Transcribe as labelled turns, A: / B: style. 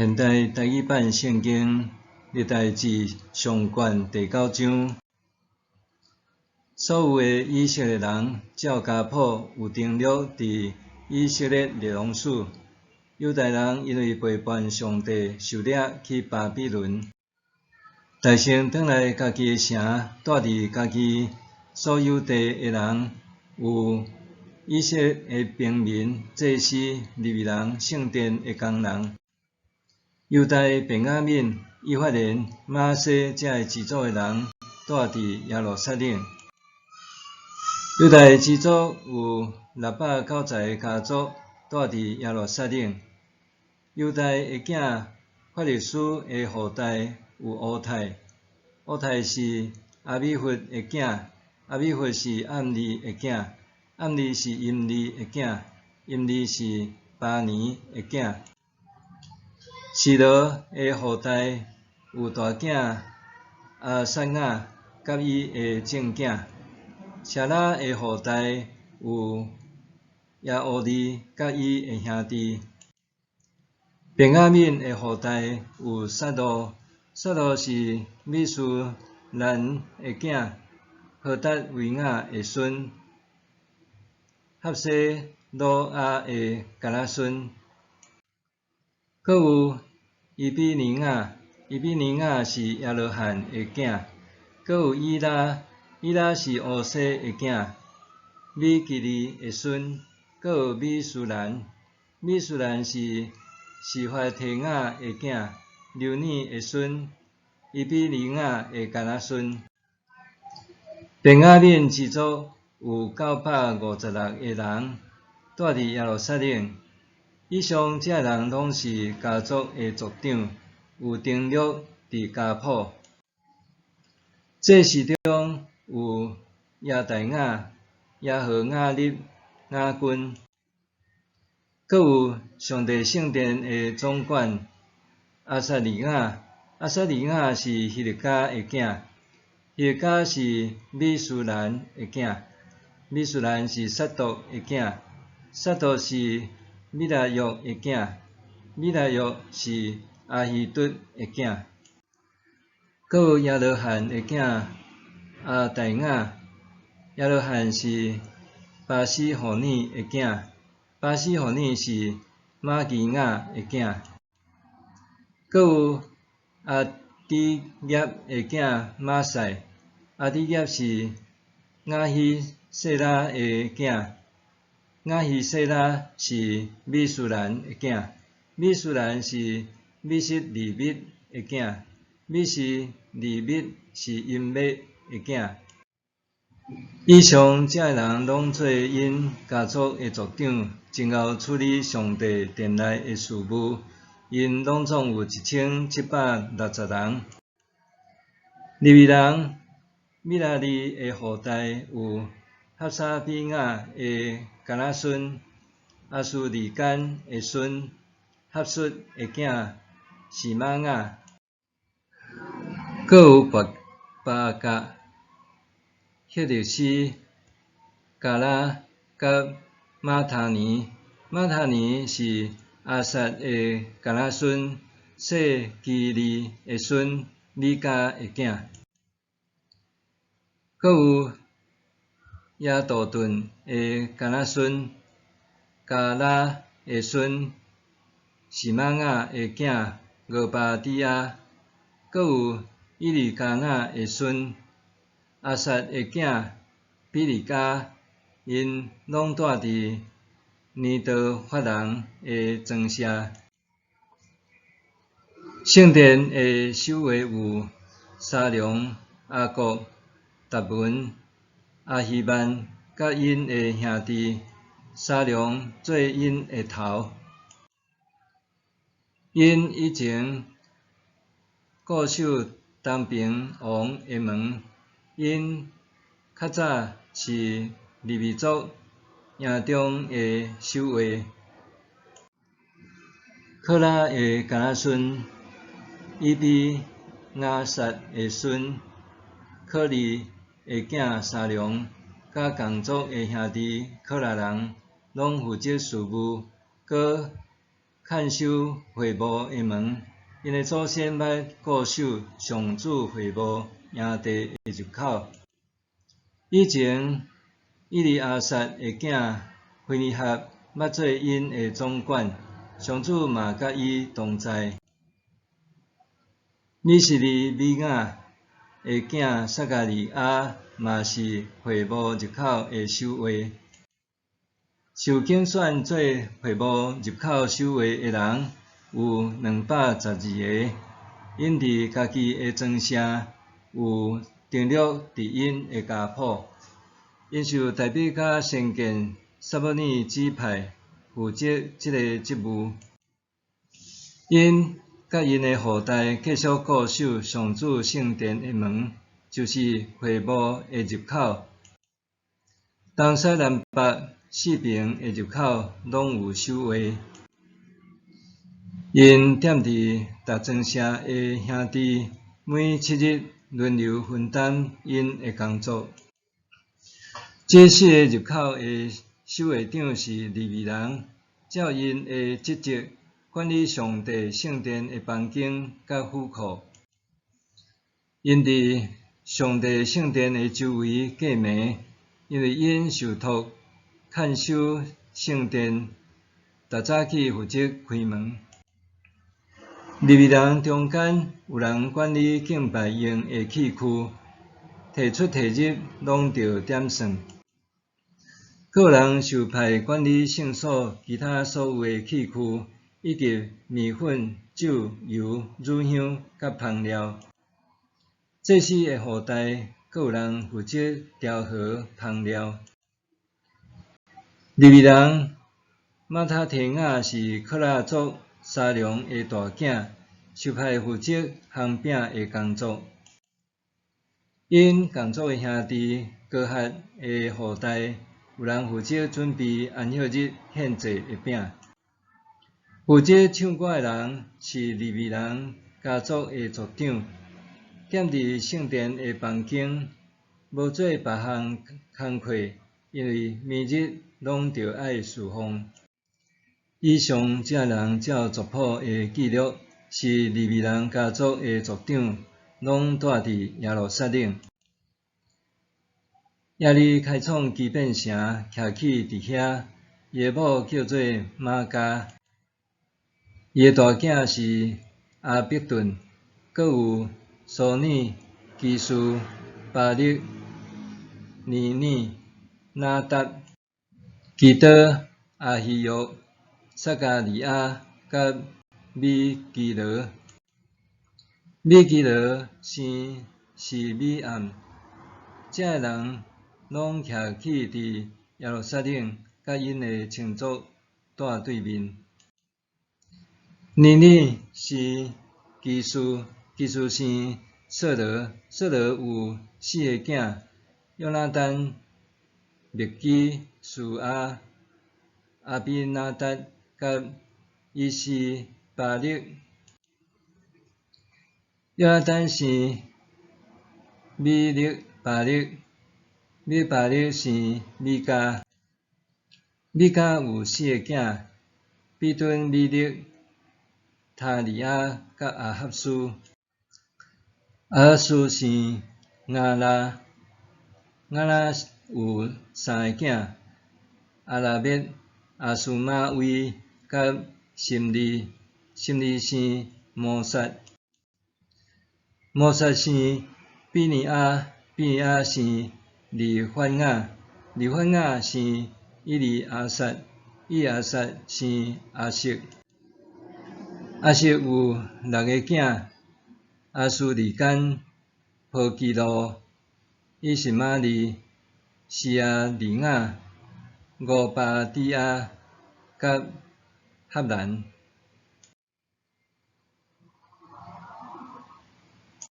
A: 現代台語版聖經歷代志上卷第九章，所有的以色列人照家譜有登錄佇以色列列王史。猶大人因為背叛上帝，受掠去巴比倫。大成轉來家己的城，住佇家己所有地的人，有以色列的平民、祭司、利未人、聖殿的工人。猶大、便雅憫、以法蓮、瑪拿西這个支族的人，住佇耶路撒冷。猶大支族有690個家族住佇耶路撒冷。猶大的囝法勒斯的後代有烏泰，烏泰是亞米忽的囝，亞米忽是暗利的囝，暗利是音利的囝，音利是巴尼的囝。示羅的後代有大囝亞撒雅佮伊的眾囝。舍拉的後代有耶烏利佮伊的兄弟。便雅憫的後代有撒路，撒路是米書蘭的囝，何達維雅的孫，合西魯亞的囝仔孫。閣有伊比尼雅，伊比尼雅是耶羅罕的囝。閣有以拉，以拉是烏西的囝，米基利的孫。閣有米書蘭，米書蘭是示法提雅的囝，流尼的孫，伊比尼雅的囝仔孫。便雅憫支族有956個人，住佇耶路撒冷。以上這人攏是家族的族長，有登錄佇家譜。祭司中有耶大雅、耶和雅立、雅斤，閣有上帝聖殿的總管亞撒利雅。亞撒利雅是希勒家的囝，希勒家是米書蘭的囝，米書蘭是撒督的囝，撒督是米拉約的囝，米拉約是亞希卒的囝。閣有耶羅罕的囝亞大雅，耶羅罕是巴斯戶爾的囝，巴斯戶爾是瑪基雅的囝。閣有亞底業的囝瑪賽，亞底業是亞希細拉的囝，亞希細拉是米書蘭的囝，米書蘭是米實利密的囝，米實利密是音麥的囝。以上這个人攏做𪜶家族的族長，真𠢕處理上帝殿內的事務。𪜶攏總有1760人。利未人米拉利的後代有哈沙比雅的囝仔孫，亞斯利干的孫，哈術的囝示瑪雅。閣有拔巴甲、赫勒斯、迦拉佮馬他尼。馬他尼是亞薩的囝仔孫，細基利的孫，米迦的囝。閣有耶杜頓的囝仔孫，迦拉的孫，示瑪雅的囝俄巴底亞。閣有以利加拿的孫，亞薩的囝比利迦，𪜶攏住佇尼多法人的莊舍。聖殿的守衛有沙龍、亞國、達文、亞希曼，佮𪜶的兄弟。沙龍做𪜶的頭。𪜶以前固守東爿王的門。𪜶較早是利未族營中的守衛。可拉的囝仔孫，以比亞撒的孫，可利的囝沙龍，佮同族的兄弟可拉人，攏負責事務，閣看守會幕的門，𪜶的祖先捌固守上主會幕營地的入口。以前以利亞撒的囝非尼哈捌做𪜶的總管，上主嘛佮伊同在。米示利米雅的囝撒迦利亞嘛是會幕入口的守衛。受揀選做會幕入口守衛的人有212个，𪜶佇家己的莊城有登錄佇𪜶的家譜。𪜶受大衛佮先見撒母耳指派負責這个職務。𪜶佮𪜶的後代繼續固守上主聖殿的門，就是會幕的入口。東西南北四爿的入口攏有守衛。𪜶踮佇逐莊城的兄弟，每7日輪流分擔𪜶的工作。這四个入口的守衛長是利未人，照𪜶的職責管理上帝聖殿的房間佮府庫。𪜶佇上帝聖殿的周圍過暝，因為𪜶受託看守聖殿，逐早起負責開門。利未人中間有人管理敬拜用的器具，提出提入攏著點算。閣有人受派管理聖所其他所有的器具，以及麵粉、酒、油、乳香佮香料。祭司的後代，閣有人負責調和香料。利未人馬他提雅是科拉族沙龍的大囝，受派負責烘餅的工作。𪜶同族的兄弟哥哈的後代，有人負責準備安息日獻祭的餅。負責唱歌的人是利未人家族的族長，踮佇聖殿的房間，無做別項工課，因為每日攏著愛事奉。以上這人照族譜的記錄，是利未人家族的族長，攏住佇耶路撒冷。耶利開創基遍城，徛起佇遐，伊的某叫做瑪迦，伊的大囝是亞伯頓，閣有蘇爾、基士、巴力、尼爾、拿達、基多、亞希約、撒迦利亞佮米基羅。米基羅生示美暗，這个人攏徛起佇耶路撒冷，佮𪜶的親族蹛對面。尼珥生基士，基士生掃羅，掃羅有四个囝：約拿單、麥基舒亞、亞比拿達佮以實巴力。約拿單生米勒巴力，米巴力生米迦，米迦有四个囝：比敦、米勒、他利亞佮亞哈斯。亞哈斯生亞拉，亞拉有三个囝：亞拉篾、亞斯瑪威佮心利，心利生摩撒，摩撒生比尼亞，比尼亞生利法雅，利法雅生以利亞撒，以亞撒生亞悉，亞悉有六个囝：亞斯利干、波基路、以實瑪利、示亞利雅、俄巴底亞佮哈蘭。